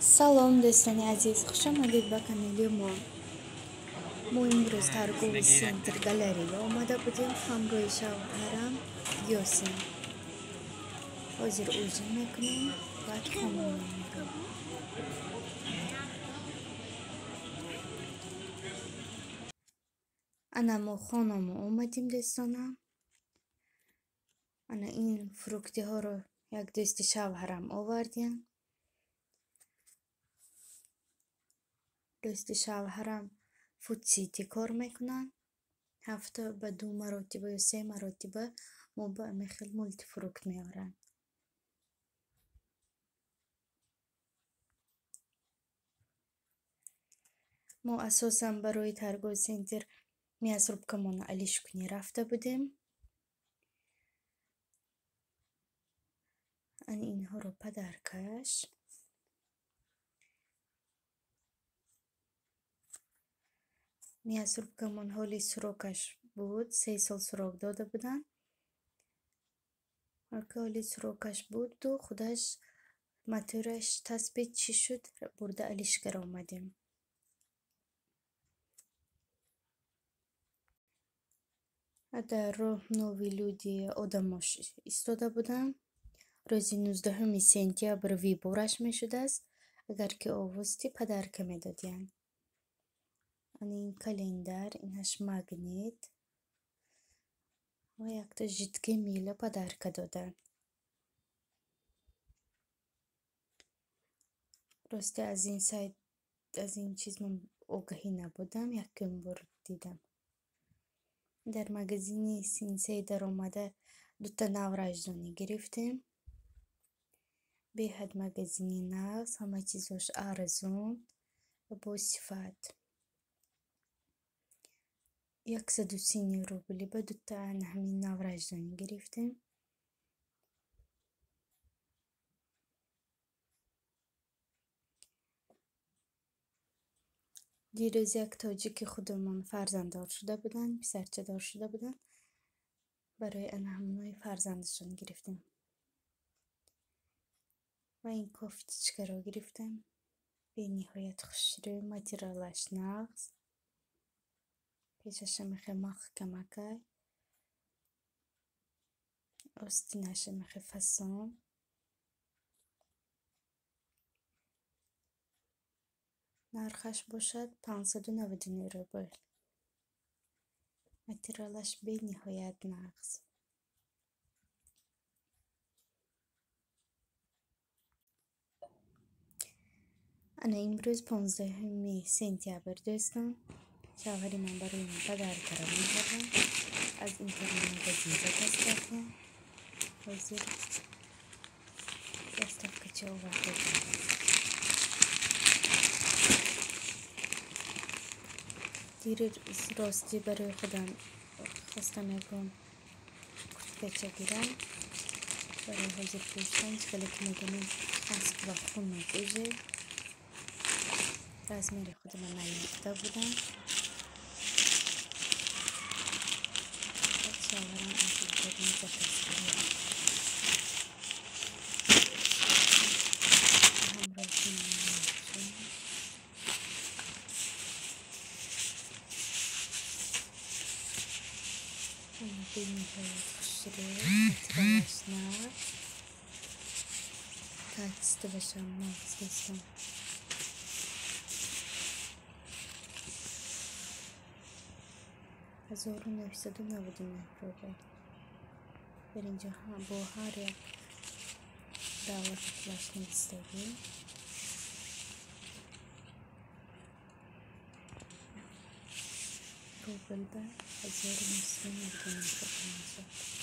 Салом, дӯстони азиз, хушомадед ба канали мо. Мо имрӯз торговый центр Галерея омада будем ҳамроҳи шавҳарам Ёсин. Ҳозир ужин мекунем, баъд хона меравем. Ана мо хонамо омадем, дӯстонам. Ана ин фруктиҳоро як дӯсти шавҳарам овардем. Дӯсти шавҳарам Фудсити кор мекунанд. Ҳафта ба 2 маротиба ё 3 маротиба мо ба ҳамин хел мултифрукт меоранд. Мо асосан барои торговый центр мясорубкамонро алишкунӣ рафта будем. Ана инҳоро подаркаш. Мясорубкамон ҳоли срокаш буд, 3 сол срок дода буданд. Ҳоли срокаш буду худаш мотораш тасбит чӣ шуд, бурда алишкара омадем. Дар роҳ новые люди одамош истода буданд. Рӯзи 19 сентябр выбораш мешудааст. Агар ки овозди подарка медодиянд. Ана ин календар, инаш магнит ва якта жидкий мила подарка доданд. Рости аз ин сайт, аз ин чиз ман огаҳӣ набудам, якум бор дидам. Дар магазини Синсей даромада дута навраждонӣ гирифтем. Беҳад магазини нағз, ҳама чизош арзон ва босифат. 130 рубли ба дута ана ҳамин навраждонӣ гирифтем. Дирӯз як тоҷики худамон фарзанддор шуда буданд, писарчадор шуда буданд. Барои ана ҳамонои фарзандашон гирифтем. Ва ин кофтичкаро гирифтем. Бениҳоят хушрӯй, материалаш нағз. Пешаша мехе маҳкамакай. Остинаша мехе фасон. Нархаш бошад 599 рубл. Материалаш бениҳоят нағз. Ана имрӯз 15 сентябр, дӯстон. Шавҳари ман барои ман подаркаро мекарданд. Аз интернет-магазин заказ кардем. Ҳозир доставкачи оварда. Дирӯз рости барои худам хостам ягон курткача гирам. Барои ҳозир пӯштан, чӣ хеле ки медонем, Москва хунук уже. Размери худама наёфта будам. Шавҳарам аз интернет заказ кард. Ҳамроҳи ман бениҳоят хушрӯй, материалаш нағз, качествоашам нағз, дӯстон. 1999 рубл. Дар инҷо бо ҳар як давлати пулаш навистагӣ. Рубл ба 1999 рубл мешавад.